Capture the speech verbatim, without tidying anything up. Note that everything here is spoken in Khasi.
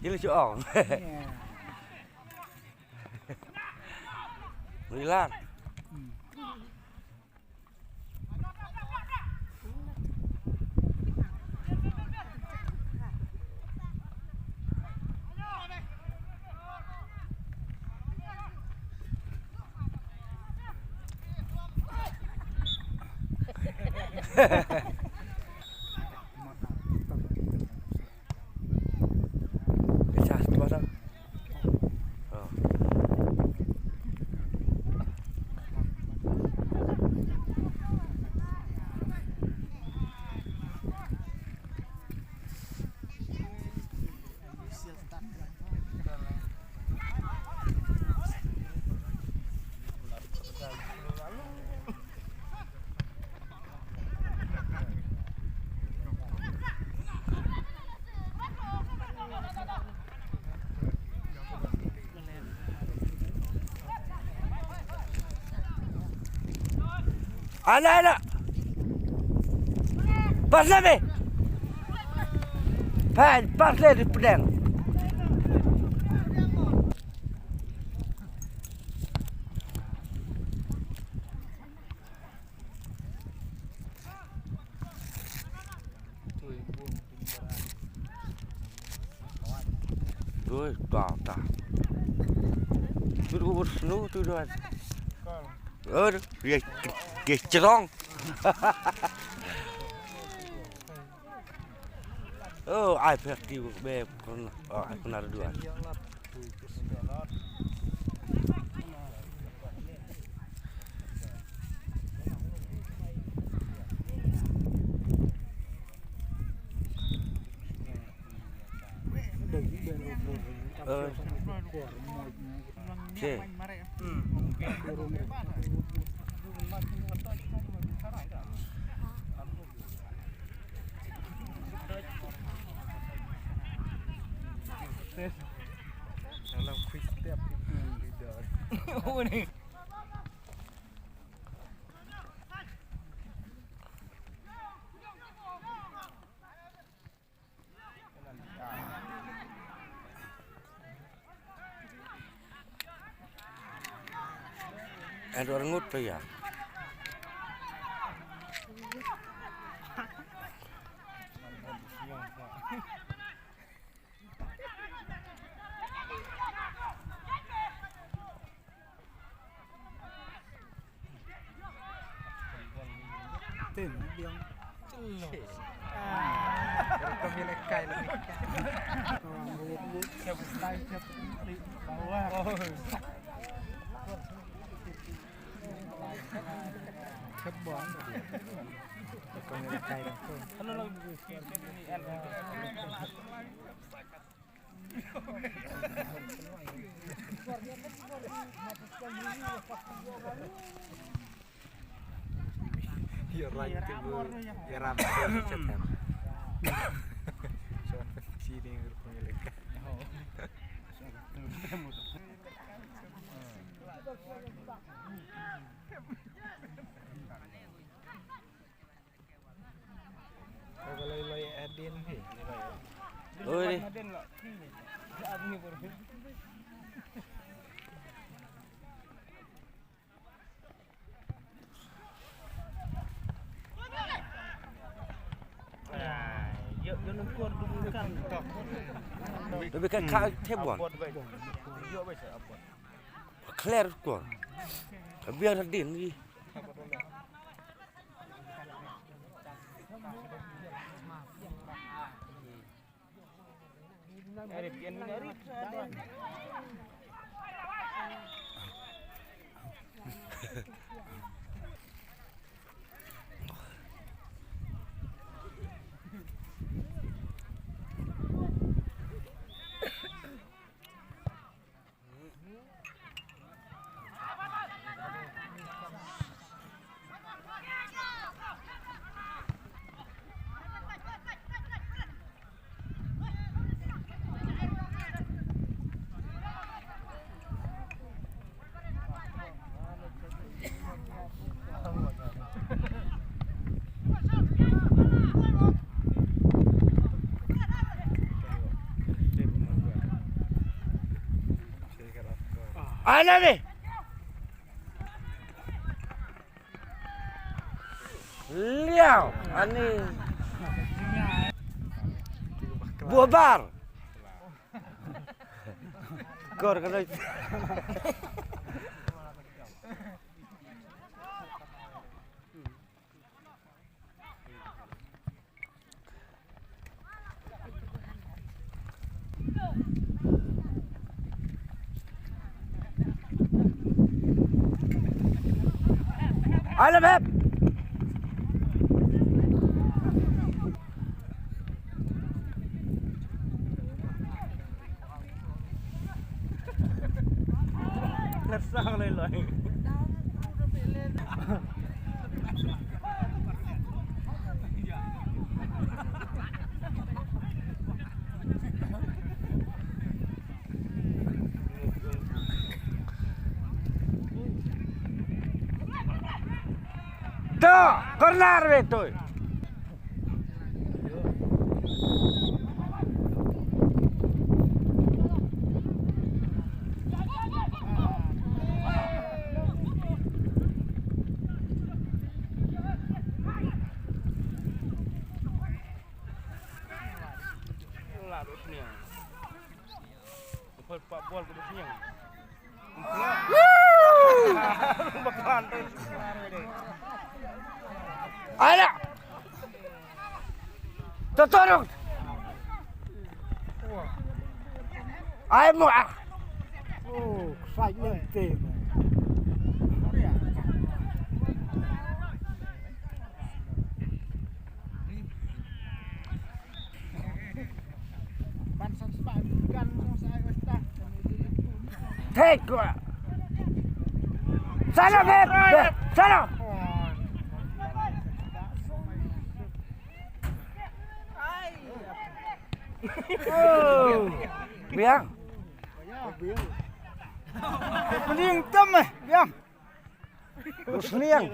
Jil shu ong. Ngi lar. Ala, ala. Pas le be. Pan, pas le di pedang. Ui, ta ta. Tu tu snu tu tu. Ơ, ye ye cerong. Oh, ai pek ti be kon. Oh, ai kon ada dua. Ơ. Che. Dalam quick step. Oh, ni. Edward Ngut tu ya. Tim, biang. Celo. Ah. Kami lekai lagi. Siap style, siap bawah. Oh. Siap bawah. Kami lekai langsung. Halo, halo. You're right to go. You're right to go. So, cheating. Oi. Lebih kan kau tebon. Clear kau. Biar din ni. Ana ni. Liau, ani. Bubar. Kor kana. Alam hep. Ngersang lai lai. To, corner ve to. Ala. Totorok. Ai mo ah. Oh, excitement. Take. Salam, Beb. Salam. Oh. Biang. Pening tem eh, biang. Sniang.